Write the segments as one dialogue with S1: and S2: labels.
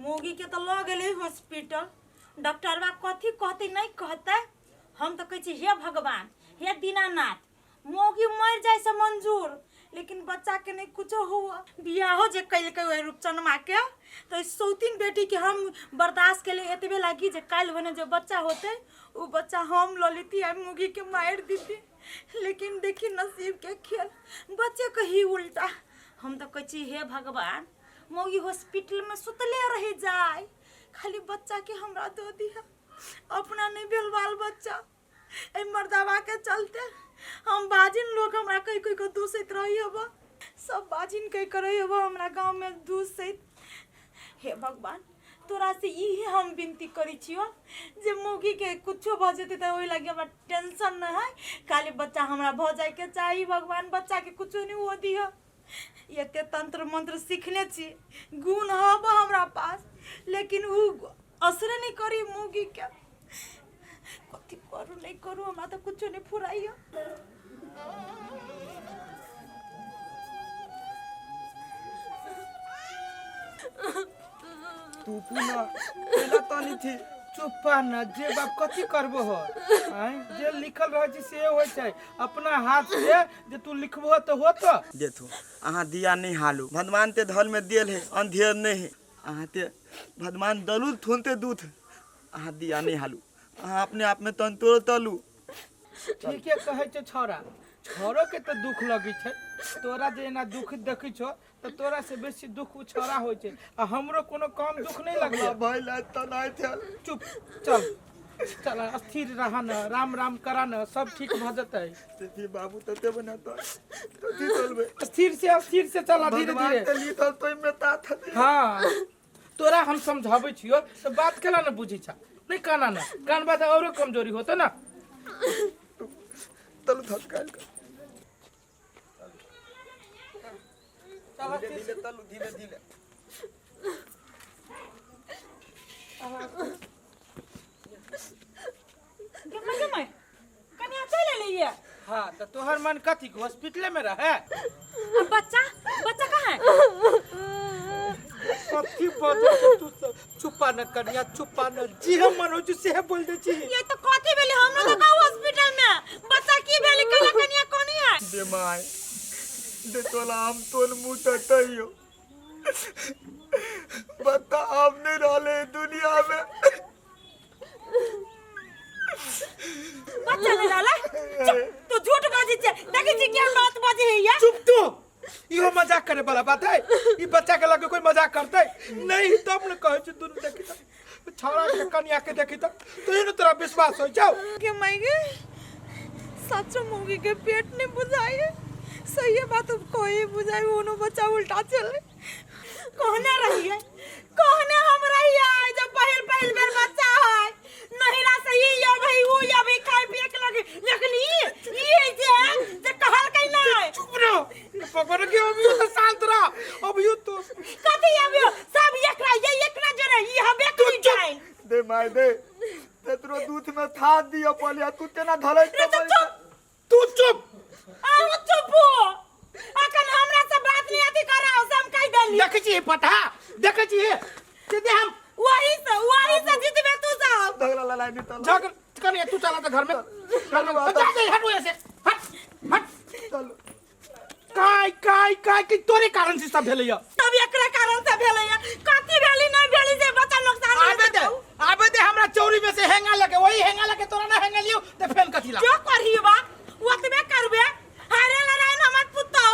S1: मौगी के तऽ लऽ गेलै हॉस्पिटल। डॉक्टरबा कथी कहतै नहि कहतै। हम तऽ कहै छी हे भगवान, हे दीनानाथ, मौगी मरि जाइ से मंजूर, लेकिन बच्चा के नहि कुछो हुआ। बियाहो जे कलकै ओहि रूपचनमा के, तऽ सौतीन बेटी के हम बर्दाश्त के लिए एतबे लागी जे काल्हि भने जे बच्चा होतै ओ बच्चा हम लऽ लेती आ मौगी के मारि दीती। लेकिन देखी नसीब के खेल, बच्चे के ही उल्टा। हम तऽ कहै छी हे भगवान, मौगी हॉस्पिटल में सुतले रह जाए, खाली बच्चा के हमरा दऽ दिह। अपना नहीं भेल बाल बच्चा, एहि मर्दावा के चलते हम बाजिन लोग हमरा कहि कहि के दूसैत रही हब, सब बाजिन कहि के रही हब हमरा गाँव में दूसैत। हे भगवान, तोरा से इहे हम विनती करै छियो जे मौगी के कुछो भऽ जेतै तऽ ओहि लागी हमरा टेंशन नहि है, खाली बच्चा हमरा भऽ जाइके चाही। भगवान बच्चा के कुछो नहीं हुअ दिह। एते तंत्र मंत्र सीखने छी, गुण हब हमरा पास, लेकिन उ असरे नहीं करी मौगी के। कथी करू नहीं करू हमरा तऽ कुछो नहीं फुराइयो।
S2: तू पुनः केना तनी थी
S3: चुप्पा न जे बाप कथी करबो हो आँय जे लिखल रहै छै से होइ छै अपना हाथ से जे तू लिखबो तऽ होत।
S2: देखो अहाँ दिया नहीं हालू, भगवान ते धन में देल है अंधेर नहीं है। अहाँ ते भगवान दलू थोनते दूध, अहाँ दिया नहीं हालू, अहाँ अपने आप में तन तोड़ तलू।
S3: ठीके कहै छै छौड़ा, छौड़ो के तऽ दुख लगै छै। तोरा जे एना दुख देखै छौ तऽ तोरा से बेसी दुख उ छौड़ा होइ छै, आ हमरो कोनो कम दुख नहि लगलै।
S2: भाई ला तनाइ थल।
S3: चुप, चल चल, स्थिर रह न, राम राम करा न, सब ठीक भऽ जेतै।
S2: देखी बाबू तते बना तो कथी चलबे।
S3: स्थिर से, स्थिर से चल, धीरे
S2: भगवान
S3: धीरे।
S2: ते लिखल तो में ता थते।
S3: हाँ तोरा हम समझाबै छियो तऽ बात केना ने बुझै छ, नहि काना न कानबा तऽ औरो कमजोरी होतै न।
S2: तलु थक काल कर। धीरे धीरे तलु, धीरे धीरे।
S1: गे माय, कनिया चलि एलैये।
S3: हाँ तऽ तोहर मन कथी के हॉस्पिटले में रहे?
S1: अब बच्चा, बच्चा कहाँ है?
S3: कथी बजै छै तू सब? चुप्पा न कनिया, चुप्पा न, जे हम मन होइ छै सेहे बोल दै छी।
S1: ये तो कथी भेलै? हमरो तऽ कहू हॉस्पिटल में बच्चा की भेलै? कनिया, कनिया कोनी है?
S2: दे my, दे तोला हम तोल मुँह ततैयो। बता हम नहीं रहले दुनिया में।
S1: बच्चा नहीं रहले? चुप, तू झूठ बाजी छे, देखै छी केहन बात बाजी है या?
S3: चुप तू, इहो मजाक करे वाला बात है? ई बच्चा के लगे कोई मजाक करते नहीं तब न कहै छी। दुनू देखी त छौड़ा के कनिया के देखी त तोही न तोरा विश्वास होइ छौ।
S1: के माय गे, सचो मौगी के पेट नहीं बुझाई। सही बात अब कोई बुझाई ओनो बच्चा उल्टा चले। कहने रहिए, कहने हम रहिए जब पहिल पहिल बेर बच्चा है नहिरा से ई ये भाई ऊ ये भाई खाए पिए के लगे, लेकिन ई जे जे कहल कहीं नहीं।
S3: चुप रहो पकड़ के, अभी तो शांत रह, अभी तो
S1: कथी अभी सब एकरा ये एकरा जे रहे ई हबे करी जाए।
S2: दे my दे, तेतरो दूध में था दियो पलिया, तू तेना धलै
S1: रे तो चुप।
S3: तू चुप।
S1: अहूँ चुप हो, अखन हमरा से बात नहीं अथी कराओ से हम कहि देली।
S3: देखै छी पता, देखै छी सीधे हम
S1: वही से जीतबे तू सब।
S2: झगड़ा लड़ाई नहीं तल।
S3: झगड़ा कनिया तू चला तो घर में, घर में तो जा, जा, हट वहाँ से, हट हट।
S2: चल।
S3: काय काय काय के तोरे कारण से सब भेलैया?
S1: तब एकरा कारण से भेलैया। कथी भेली नहीं भेली से बच्चा नुकसान
S3: आबे दे, आबे दे हमरा चौरी में से हेंगा लगे, वही हेंगा लगे तोरा ना हेंगा लियो ते फेन कथी ला?
S1: जो करही बा ओतबे करबे। हारे लड़ाई हमर पुतौ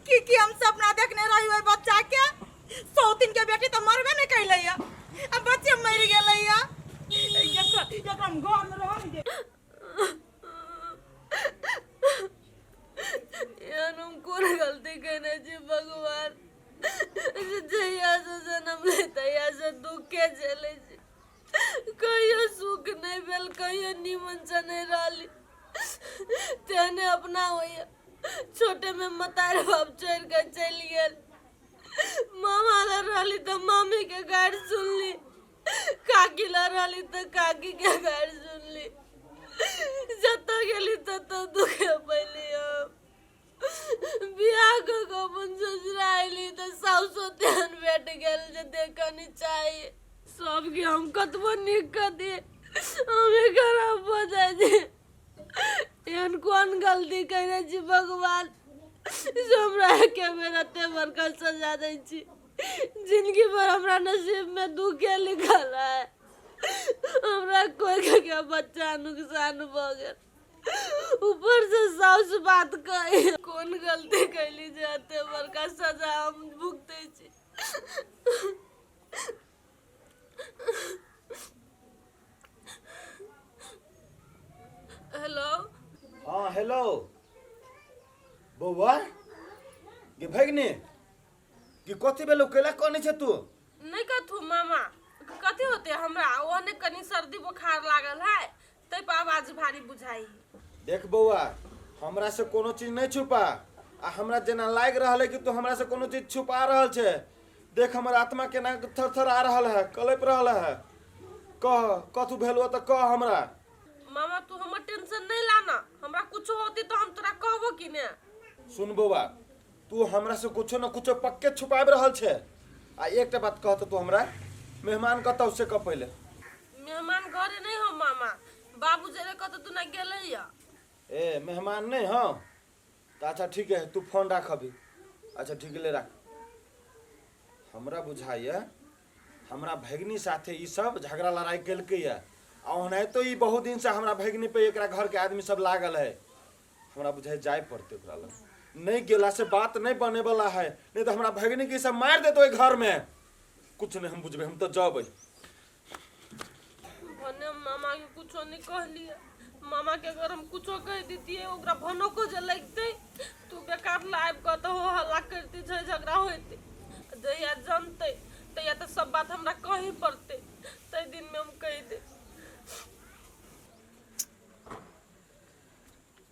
S1: की की हम सपना देखने रही ओहि बच्चा के। सौतिन के बेटी तो मरबे नहीं कैलैया, अब बच्चे मर गेलैया। एकरा एकरा हम घर में रह नहीं दे।
S4: एहन हम कोन गलती केने छी भगवान जे जहियासँ जन्म ले तहियासँ दुखे झेलै छी, कहियो सुख नहि भेल, कहियो नीमनसँ नहि रहली। तेहने अपना होइए, छोटेमे मतारि बाप छोड़ि कऽ चलि गेल। मामा लग रहली तऽ मामीके गारि सुनली, काकी लग रहली तऽ काकीके गारि सुनली, जतऽ गेली ततऽ दुखे पैली हम। बियाह कऽ कऽ अपन ससुरा अयली तऽ साउसो तेहन भेट गेल जे देखऽ नहि चाही। सबके हम कतबो नीक कऽ दियै, हमे खराब भऽ जाइ छै। एहन कोन गलती कयने छी भगवान से हमरा एके बेर एते बड़का सजा दै छी? जिंदगी भर हमरा नसीब में दुखे लिखल है। हमरा कोई के बच्चा नुकसान भऽ गेल, ऊपर से साउस बात कही। कोन गलती कैली जे एते बड़का सजा हम भुगतै छी? हेलो।
S5: हाँ हेलो बौआ, गे भगिनी, गे कथी भेलौ? कैला कनै छै तू?
S4: नहि कथू मामा, कथी होते हमरा, ओहने कनि सर्दी बोखार लागल है, तै पर आवाज भारी बुझाई।
S5: देख बौआ, हमरा से कोनो चीज नहीं छुपा, आ हमरा जेना लागि रहल है कि तू हमरा से कोनो चीज छुपा रहल छै। देख, हमर आत्मा केना थर थर आ रहल है, कलपि रहल है। कह, कथू भेलो तऽ कह हमरा।
S4: मामा, तू हमर टेंशन नहीं लाना, हमरा कुछो होती तो हम तोरा कहबो कि ने।
S5: सुन बौआ, तू हमरा से कुछो न कुछो पक्के छुपाबि रहल छै। आ एकटा बात कह तऽ तू हमरा, मेहमान कतौ से कह पहिले।
S4: मेहमान घरे नहीं हो मामा, बाबू जेरे कतौ तू ना गेले या।
S5: ए, मेहमान नहीं हो तऽ अच्छा ठीक है, तू फोन राख अभी। अच्छा ठीक है, ले राख। हमरा बुझाइए हमरा भगिनी साथे ई सब झगड़ा लड़ाई केलकै या, आ ओनाहितो ई बहुत दिन से हमरा भगिनी पे एकरा घर के आदमी सब लागल है। हमरा बुझाइ जाय पड़तै ओकरा लग, नहीं गेला से बात नहीं बने वाला है, नहीं तो हमरा भगिनी के ई सब मारि देतौ ओहि घर में। कुछ नहीं हम बुझबै, हम तो जबै।
S4: भने हम मामा के कुछो नहीं कहलिए, मामा के अगर हम कुछो कह दितिए ओकरा भनोको जे लगते, तू बेकार लाइब कऽ तऽ हो हल्ला करती, झै झगड़ा होते। जहिया जनते तहिया तऽ सब बात हमरा कही पड़ते, तै दिन में हम कहि दे।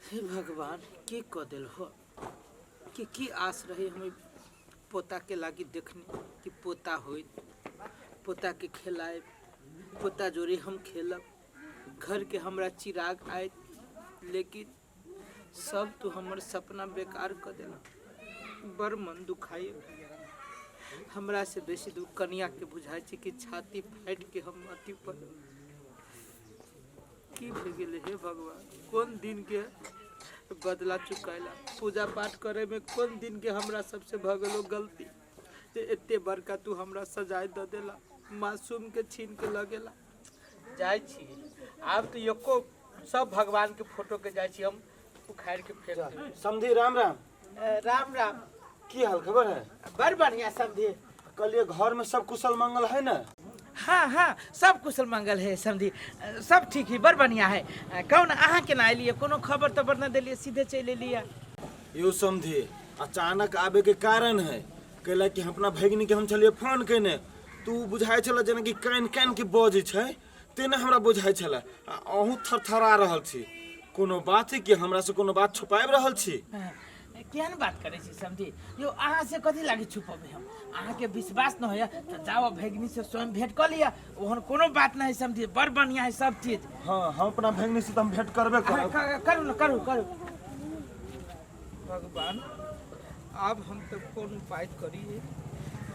S3: हे भगवान, की कऽ देल हो? कि की आस रही हम पोता के लागी देखने कि पोता होइत, पोता के खेलायब, पोता जोड़े हम खेलब, घर के हमरा चिराग आयत, लेकिन सब तू हमर सपना बेकार कऽ देला। बड़ मन दुखाई। हमरा से बेसी दुख कनिया के बुझाइ छै कि छाती फाटि के हम अथी पर की भए गेलै। हे भगवान, कोन दिन के बदला चुकैला? पूजा पाठ करे में कोन दिन के हमरा सबसे भऽ गेलो गलती जे एते बड़का तू हमरा सजाय दऽ देला, मासूम के छीन के लऽ गेला? जाइ छी आब तऽ एको सब भगवान के फोटो के जाइ छी हम उखाड़ि के फेंक देबै।
S5: समधी, राम राम।
S3: राम राम।
S5: की हाल खबर है?
S3: बड़ बढ़िया समधी।
S5: कहलिए घर में सब कुशल मंगल है ना?
S3: हाँ हाँ, सब कुशल मंगल है समधी, सब ठीक है, बड़ बढ़िया है। कौन अहाँ केना एलियै? कोनो खबर तबर न देलियै, सीधे चलि एलियै।
S5: यो समधी, अचानक आबे के कारण है कैला कि हम अपना भगिनी के हम छलिए फोन केने, तू बुझाइ छल जेना कि कान कान के बजै छै, तेना हमरा बुझाइ छल। आ अहूँ थरथरा रहल छी, कोनो बात है कि हमरा से कोनो बात छुपाबि रहल छी?
S3: केहन बात करै छी समधी यौ, अहाँ से कथी लागी छुपबै हम? अहाँके विश्वास न होइए तऽ जाओ भगिनी से स्वयं भेंट कऽ लिअ। ओहन कोनो बात नहि है समधी, बड़ बढ़िया है सब चीज।
S5: हाँ, हम अपना भगिनी से तऽ हम भेंट करबे करब।
S3: करू ने, करू करू। भगवान, आब हम तऽ कोन उपाय करिए,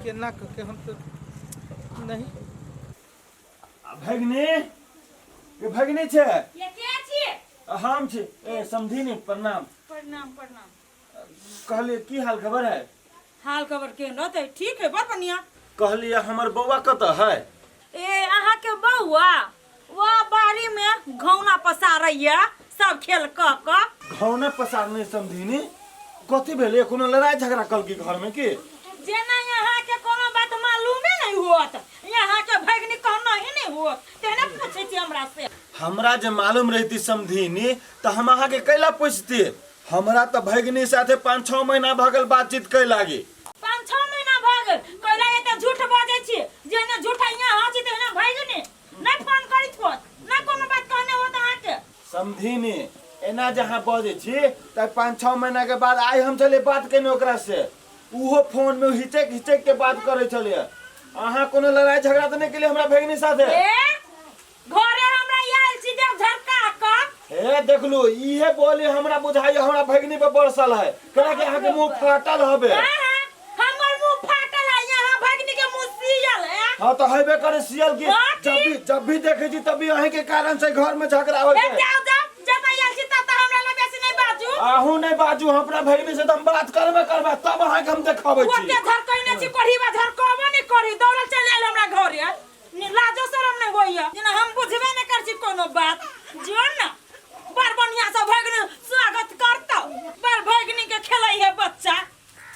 S3: केना कऽ के हम तऽ नहीं।
S5: भगिनी, ये भगिनी छै?
S1: ये के छियै?
S5: हम छी। ए समधिनी, प्रणाम।
S1: प्रणाम प्रणाम।
S5: कहलिए की हाल खबर है?
S1: हाल खबर के रहतै, ठीक है, बड़ बढ़िया।
S5: कहलिए हमर बौआ कतऽ है?
S1: ए, अहाँके बौआ वह बाड़ी में घौना पसारैया सब खेल कऽ कऽ।
S5: घौना पसारने? समधिनी, कथी भेलै? कोनो लड़ाई झगड़ा कलकी घर में की?
S1: जेना अहाँके कोनो बात मालूमे नहीं होत, अहाँके भगिनी कहना ही नहीं होत, तेहने पूछै छी हमरा से।
S5: हमरा जे मालूम रहती समधिनी तऽ हम अहाँके कैला पूछती? हमरा तऽ भगिनी साथे 5-6 महीना भऽ गेल बातचीत कै लागी।
S1: 5-6 महीना भऽ गेल कैला एते झूठ बजै छी? जेहने झूठा यहाँ छी तेहने भगिनी नहीं फोन करैत होत, नहीं कोनो बात कहने होत अहाँके।
S5: समधिनी, एना जे अहाँ बजै छी तऽ 5-6 महीना के बाद आइ हम छलियै बात केने ओकरा से, उहो फोन में हिचक हिचक के बात करै छलियै। अहाँ कोनो लड़ाई झगड़ा तऽ नहि केलियै हमरा भगिनी साथे?
S1: ए, घरे हमरा आयल छी देव झरका कऽ।
S5: ए देखलू इहे बोली हमरा बुझाइए हमरा भगनी पे बरसल है केना कि अहाँके मुंह फाटल हबे।
S1: हाँ, हाँ, हमर मुंह फाटल है, यहाँ भगनी के मुंह सियल है।
S5: हाँ तो हेबे करे सियल की।
S1: हाँ,
S5: जब भी जब भी देखे छी तभी अहीं के कारण से घर में झगड़ा होय
S1: ए
S5: छै।
S1: जाओ जाओ, जब आयल छी तब हमरा लग बेसी नहीं बाजू।
S5: अहूँ नहीं बाजू, हम अपना भगनी से तो हम बात करबे करबे तब अहाँके हम देखाबै छी।
S1: ओते झरकैने छी कोढ़ीबा, झरकबो नहीं करी, दौड़ल चलि आयल हमरा घरे। लाजो शरम नहीं होइया, जेना हम बुझबे नहीं कर छी कोनो बात। जो न बड़ बढ़िया से भगनी स्वागत करतौ, बड़ भगनी के खेलै है बच्चा।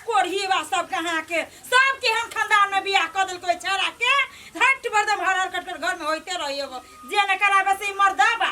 S1: कोढ़ीबा सब कहाँ के सब के हम खानदान में बियाह कऽ देलकै छौड़ा के। हट बरदम हर हर कटकर घर में होइते रहियो, जे न कराबे से मर्दा।